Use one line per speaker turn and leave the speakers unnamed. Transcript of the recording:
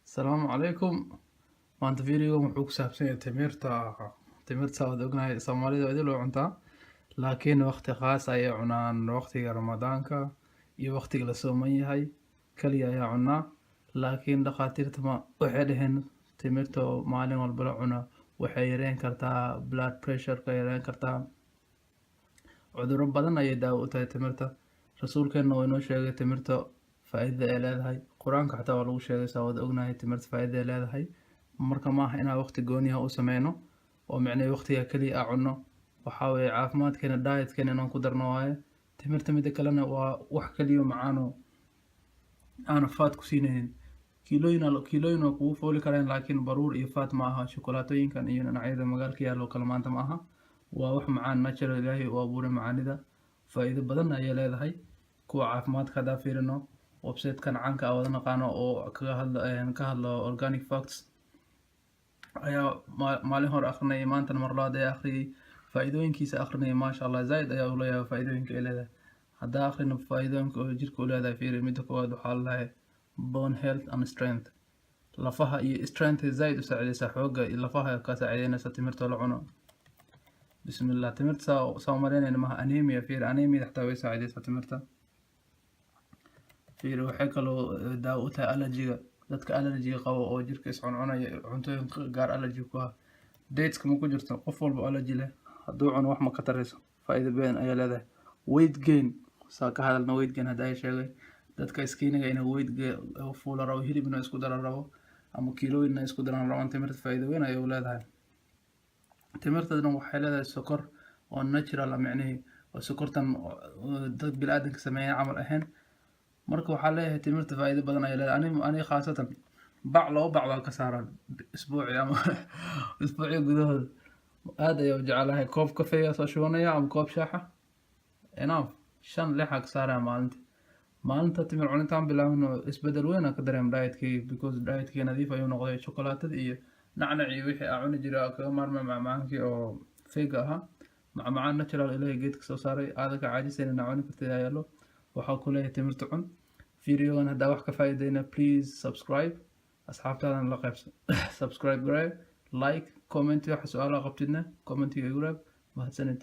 Asalaamu calaykum. Maanta videogan wuxuu ku saabsan yahay timirta. Timirta waad ognahay, Soomaalida waa idin loo cuntaa, laakiin waqti khaas ayay cunaan, waqtiga Ramadaanka iyo waqtiga la sooman yahay kaliya ayaa cunaa. Laakiin dhakhaatiirta ma waxay dhaheen timirta oo maalin walba la cuno waxay yareyn kartaa blood pressure-ka, yareyn kartaa cudurro badan ayay daawo u tahay timirta. Rasuulkeena waa inoo sheegay timirta faa'iidada ay leedahay. Qur-aanka xataa waa lagu sheegay. Saa wada ognahay timirta faa'iidada ay leedahay. Marka maaha inaan waqti gooniha u sameyno oo micnaheedu waqtiga kaliya aan cunno. Waxaa weeye caafimaadkeena, dietkeena inaan ku darno waaye timirta. Mida kalena, waa wax kaliya macaan oo aana fat ku siinaynin. Kiilooyin kiilooyin waa kugu fooli karaan, laakiin baruur iyo fat ma aha. Shokolaatooyinkan iyo dhinacyada magaalka yaalo kale maanta ma aha. Waa wax macaan, natural, Ilaahay uu abuuray. Macaanida faa'iido badan ayay leedahay. Kuwa caafimaadka haddaa fiirino, website-kan caanka ah wada naqaano oo kaga hadla, ka hadlo Organic Facts, ayaa maalin hore akhrinayay. Maantana mar labaad ayaa akhriyay, faa'iidooyinkiisa akhrinayay. Maasha Allah, zaaid ayaa ula yaabay faa'iidooyinka ay leedahay. Haddaa akhrino faa'iidooyinka oo jirka u leedahay, fiiri. Midda koowaad waxaa lalahay bone health and strength, lafaha iyo strength zaaid u saacideysa, xoogga iyo lafaha ka saacideynaysa timirta la cuno. Bismillah, timirta saa umaleynayna maha. Anemia, fiiri, anemia xataa way saacideysaa timirta. Fiiri, waxay kaloo daawo u tahay allergy-ga, dadka allergy-ga qabo oo jirka iscuncunaya, cuntooyinka gaar allergy ku ah. Dateska ma ku jirto. Qof walba allergy leh hadduu cuno wax ma ka tarayso. Faa'iido badan ayaa leedahay. Weight gain, saa ka hadalna weight gain hadda ay sheegay, dadka skinny-ga inay weight fuula rabo, hilib inay isku dara rabo ama kiilooyin inay isku daran rabaan, timirta faa'iido weyn ayay u leedahay. Timirtadna waxay leedahay sokor oo natural ah, micnihii oo sokortan dad bini'aadanka sameeyeen camal ahayn. Marka waxaa leeyahay timirta faa'iido badan ayay leedahay. Ani khaasatan bac, laba bac baa ka saaran isbuuci ama isbuucyo gudahooda. Aad ayaa u jecelahay. Koob kafeeya soo shubanaya ama koob shaaxa, enough, shan lix aa ka saaraya maalinta. Maalinta timir cunitaan bilaabin isbedel weyn aan ka dareem dietkayga, because dietkayga nadiif ayuu noqday. Chocolaatada iyo nacnac iyo wixii aan cuni jiray oo kaga maarmay, macmacaankii oo fake ahaa, macmacaan natural Ilaahay geedka soo saaray, aadan ka caajisayn inaa cuni kartid ayaa yaalo. Waxaa ku leeyahay timirta cun. Videogan haddaa wax ka faa'iidayna, please subscribe, asxaabtaadana la qaybso. Subscribe garee, like, comment. Waxa su-aalaha qabtidna commentiga igu reeb. Mahadsanid.